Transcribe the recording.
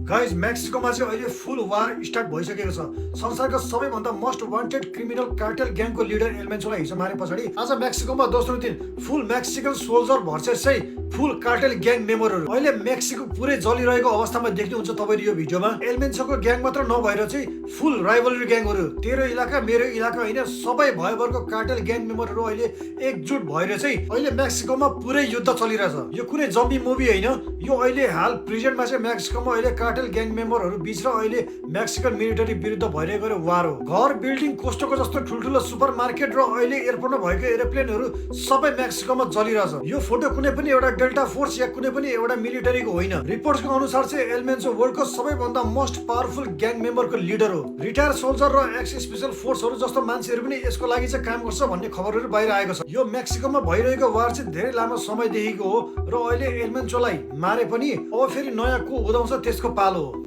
Guys मेक्सिकोमा चाहिँ अहिले फुल वार स्टार्ट भइसकेको छ। संसारको सबैभन्दा मोस्ट वान्टेड क्रिमिनल कार्टेल ग्याङको लिडर एल्मेन्सोलाई हिजो मारे पछाडि आज मेक्सिकोमा दोस्रो दिन फुल मेक्सिकन सोल्जर भर्सेस चाहिँ फुल कार्टेल ग्याङ मेम्बरहरू अहिले मेक्सिको पुरै जलिरहेको अवस्थामा देख्नुहुन्छ तपाईले यो भिडियोमा। एल्मेन्सोको ग्याङ मात्र नभएर चाहिँ फुल राइभलरी ग्याङहरू, तेरो इलाका मेरो इलाका होइन, सबै भयभरको कार्टेल ग्याङ मेम्बरहरू अहिले एकजुट भएर चाहिँ अहिले मेक्सिकोमा पुरै युद्ध चलिरहेछ। यो कुनै जम्बी मुभी होइन, यो अहिले हाल प्रेजेन्टमा चाहिँ मेक्सिकोमा अहिले कार्टेल ग्याङ मेम्बरहरू बीच र अहिले मेक्सिकन मिलिटरी विरुद्ध भइरहेको वार हो। घर, बिल्डिङ, कोस्टोको जस्तो ठुल्ठुलो सुपर मार्केट र अहिले एयरपोर्टमा भएको एरोप्लेनहरू सबै मेक्सिकोमा चलिरहेछ। यो फोटो कुनै पनि एउटा डेल्टा फोर्स या कुनै पनि एउटा मिलिटरीको होइन। रिपोर्ट्सको अनुसार चाहिँ एल्मेन्सो वर्ल्डको सबैभन्दा मोस्ट पावरफुल ग्याङ मेम्बरको लिडर हो। रिटायर सोल्जर र एक्स स्पेशल फोर्सहरू जस्तो मान्छेहरू पनि यसको लागि चाहिँ काम गर्छ भन्ने खबरहरू बाहिर आएको छ। यो मेक्सिकोमा भइरहेको वार चाहिँ धेरै लामो समयदेखिको हो र अहिले एल्मेन्सोलाई मारे पनि अब फेरि नयाँ को उदाउँछ त्यसको पालो हो।